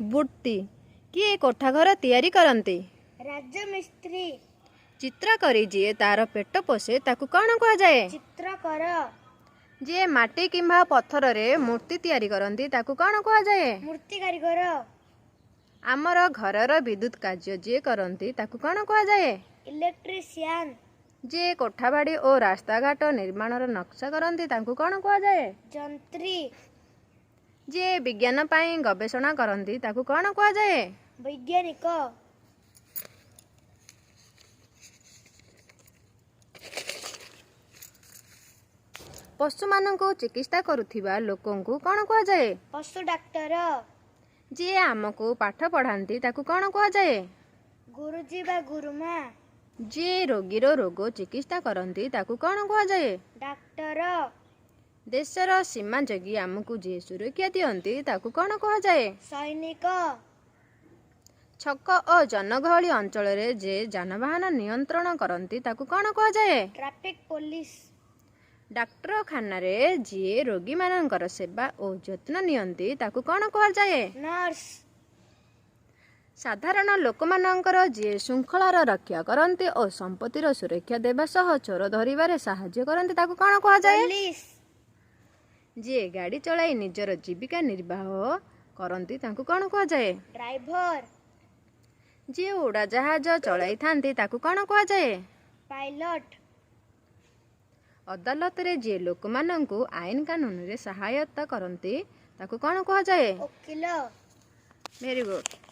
ବୃତ୍ତି। କିଏ କୋଠାଘର ତିଆରି କରନ୍ତି? ରାଜମିସ୍ତ୍ରୀ। ଚିତ୍ର କରି ଯିଏ ତାର ପେଟ ପୋଷେ ତାକୁ କ'ଣ କୁହାଯାଏ? ଚିତ୍ରକର। ଯିଏ ମାଟି କିମ୍ବା ପଥରରେ ମୂର୍ତ୍ତି ତିଆରି କରନ୍ତି ତାକୁ କ'ଣ କୁହାଯାଏ? ମୂର୍ତ୍ତି କାରିଗର। ଆମର ଘରର ବିଦ୍ୟୁତ କାର୍ଯ୍ୟ ଯିଏ କରନ୍ତି ତାକୁ କ'ଣ କୁହାଯାଏ? ଇଲେକ୍ଟ୍ରିସିଆନ। ଯିଏ କୋଠାବାଡ଼ି ଓ ରାସ୍ତାଘାଟ ନିର୍ମାଣର ନକ୍ସା କରନ୍ତି ତାଙ୍କୁ କ'ଣ କୁହାଯାଏ? ଯନ୍ତ୍ରୀ। ଯିଏ ବିଜ୍ଞାନ ପାଇଁ ଗବେଷଣା କରନ୍ତି ତାକୁ କ'ଣ କୁହାଯାଏ? ବୈଜ୍ଞାନିକ। ପଶୁମାନଙ୍କୁ ଚିକିତ୍ସା କରୁଥିବା ଲୋକଙ୍କୁ କ'ଣ କୁହାଯାଏ? ପଶୁ ଡାକ୍ତର। ଯିଏ ଆମକୁ ପାଠ ପଢ଼ାନ୍ତି ତାକୁ କ'ଣ କୁହାଯାଏ? ଗୁରୁଜୀ ବା ଗୁରୁମା। ଯିଏ ରୋଗୀର ରୋଗ ଚିକିତ୍ସା କରନ୍ତି ତାକୁ କ'ଣ କୁହାଯାଏ? ଡାକ୍ତର। ଦେଶର ସୀମା ଜଗି ଆମକୁ ଯିଏ ସୁରକ୍ଷା ଦିଅନ୍ତି ତାକୁ କ'ଣ କୁହାଯାଏ? ସୈନିକ। ଛକ ଓ ଜନଗହଳି ଅଞ୍ଚଳରେ ଯେ ଯାନବାହନ ନିୟନ୍ତ୍ରଣ କରନ୍ତି ତାକୁ କ'ଣ କୁହାଯାଏ? Traffic police. ଡାକ୍ତରଖାନାରେ ଯିଏ ରୋଗୀମାନଙ୍କର ସେବା ଓ ଯତ୍ନ ନିଅନ୍ତି ତାକୁ କ'ଣ କୁହାଯାଏ? ନର୍ସ। ସାଧାରଣ ଲୋକମାନଙ୍କର ଯିଏ ଶୃଙ୍ଖଳାର ରକ୍ଷା କରନ୍ତି ଓ ସମ୍ପତ୍ତିର ସୁରକ୍ଷା ଦେବା ସହ ଚୋର ଧରିବାରେ ସାହାଯ୍ୟ କରନ୍ତି ତାକୁ କ'ଣ କୁହାଯାଏ? ପୋଲିସ। ଯିଏ ଗାଡ଼ି ଚଳାଇ ନିଜର ଜୀବିକା ନିର୍ବାହ କରନ୍ତି ତାଙ୍କୁ କ'ଣ କୁହାଯାଏ? ଡ୍ରାଇଭର। ଯିଏ ଉଡ଼ାଜାହାଜ ଚଳାଇଥାନ୍ତି ତାକୁ କ'ଣ କୁହାଯାଏ? ପାଇଲଟ। ଅଦାଲତରେ ଯିଏ ଲୋକମାନଙ୍କୁ ଆଇନ କାନୁନରେ ସହାୟତା କରନ୍ତି ତାକୁ କ'ଣ କୁହାଯାଏ? ଓକିଲ। Very good.